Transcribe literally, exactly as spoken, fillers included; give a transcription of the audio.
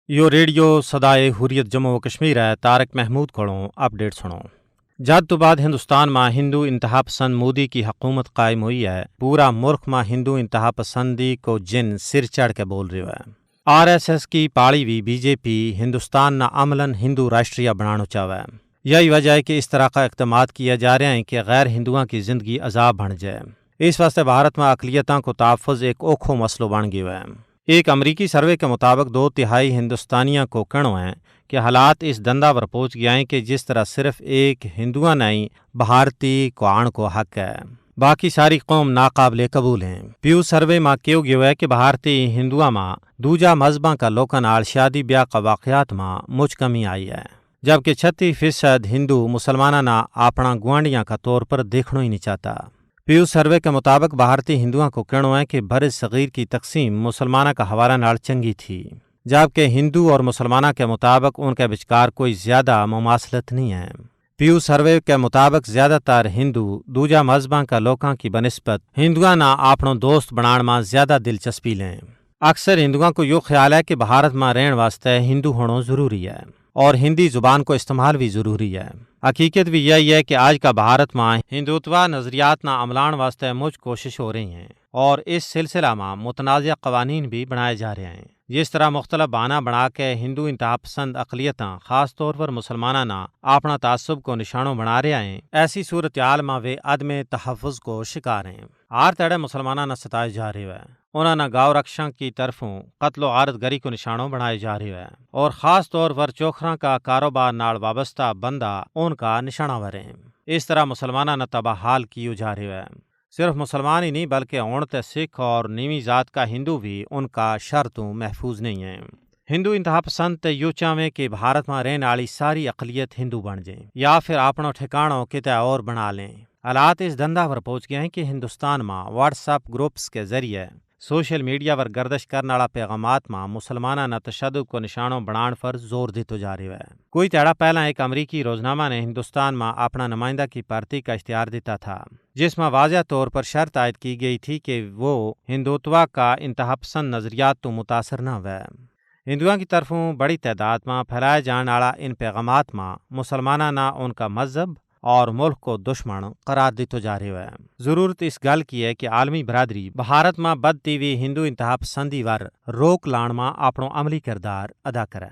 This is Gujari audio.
یوہ ریڈیو سدائے حریت جموں و کشمیر ہے۔ طارق محمود کولوں اپڈیٹ سنو۔ جد تو بعد ہندوستان ما ہندو انتہا پسند مودی کی حکومت قائم ہوئی ہے، پورا ملک ما ہندو انتہا پسندی کو جن سر چڑھ کے بول رہیو ہے۔ آر ایس ایس کی پاڑی وی بی جے پی ہندوستان نا عملا ہندو راشٹریہ بنانو چاہوے۔ یہی وجہ ہے کہ اس طرح کا اقدامات کیا جا رہیا ہیں کہ غیر ہندوؤں کی زندگی عذاب بن جائے۔ اس واسطے بھارت ما اقلیتاں کو تحفظ ایک اوکھو مسئلو بن گیو ہے۔ ایک امریکی سروے کے مطابق دو تہائی ہندوستانیاں کو کہنو ہے کہ حالات اس دندا پر پہنچ گیا ہیں کہ جس طرح صرف ایک ہندوؤں نا ہی بھارتی کو آن کو حق ہے، باقی ساری قوم ناقابل قبول ہیں۔ پیو سروے ما کہیو گیو ہے کہ بھارتی ہندوؤں ما دوجا مذہباں کا لوکاں نال شادی بیاہ کا واقعات ما مچ کمی آئی ہے، جبکہ چھتی فیصد ہندو مسلماناں نا اپنا گوانڈیاں کا طور پر دیکھنو ہی نہیں چاہتا۔ پیو سروے کے مطابق بھارتی ہندوؤں کو کہنو ہے کہ بھر صغیر کی تقسیم مسلماناں کا حوالہ نال چنگی تھی، جبکہ ہندو اور مسلماناں کے مطابق ان کے بچکار کوئی زیادہ مماثلت نہیں ہے۔ پیو سروے کے مطابق زیادہ تر ہندو دوجا مذہباں کا لوکاں کی بنسبت ہندوؤں نا اپنو دوست بنان ما زیادہ دلچسپی لیں۔ اکثر ہندوؤں کو یوہ خیال ہے کہ بھارت ما رہن واسطے ہندو ہونو ضروری ہے اور ہندی زبان کو استعمال بھی ضروری ہے۔ حقیقت بھی یہی ہے کہ آج کا بھارت ما ہندوتوا نظریات نا عملان واسطے مچ کوشش ہو رہی ہیں اور اس سلسلہ ما متنازعہ قوانین بھی بنائے جا رہے ہیں، جس طرح مختلف بہانہ بنا کے ہندو انتہا پسند اقلیتاں خاص طور پر مسلماناں نا اپنا تعصب کو نشانو بنا رہیا ہیں۔ ایسی صورتحال ما ویہ عدم تحفظ کو شکار ہیں۔ ہر تیڑے مسلماناں نا ستائے جا رہیو ہے، انہاں نا گاؤ رکشاں کی طرفوں قتل و غارت گری کو نشانو بنائے جا رہیو ہے اور خاص طور پر چوکھراں کا کاروبار نال وابستہ بندہ ان کا نشانہ ورے ہیں۔ اس طرح مسلماناں نا تباہ حال کیو جا رہیو ہے۔ صرف مسلمان ہی نہیں بلکہ ہون تے سکھ اور نیوی ذات کا ہندو بھی ان کا شر توں محفوظ نہیں ہیں۔ ہندو انتہا پسند تے یوہ چاہویں کہ بھارت ما رہن آلی ساری اقلیت ہندو بن جائیں یا پھر اپنو ٹھکانو کتے اور بنا لیں۔ حالات اس دندا پر پہنچ گیا ہیں کہ ہندوستان ما واٹس ایپ گروپس کے ذریعے سوشل میڈیا پر گردش کرن آلا پیغامات ما مسلماناں نا تشدد کو نشانو بنان پر زور دیتو جا رہیو ہے۔ کوئی تیڑا پہلاں ایک امریکی روزنامہ نے ہندوستان ما اپنا نمائندہ کی پارٹی کا اشتہار دیتا تھا، جس ما واضح طور پر شرط عائد کی گئی تھی کہ وہ ہندوتوا کا انتہا پسند نظریات تو متاثر نہ ہوئے۔ ہندوؤں کی طرفوں بڑی تعداد ما پھیلائے جان آڑا ان پیغامات ما مسلماناں نا ان کا مذہب اور ملک کو دشمن قرار دیتو جا رہیو ہے۔ ضرورت اس گل کی ہے کہ عالمی برادری بھارت ما بدھتی وی ہندو انتہا پسندی ور روک لان ما اپنو عملی کردار ادا کرے۔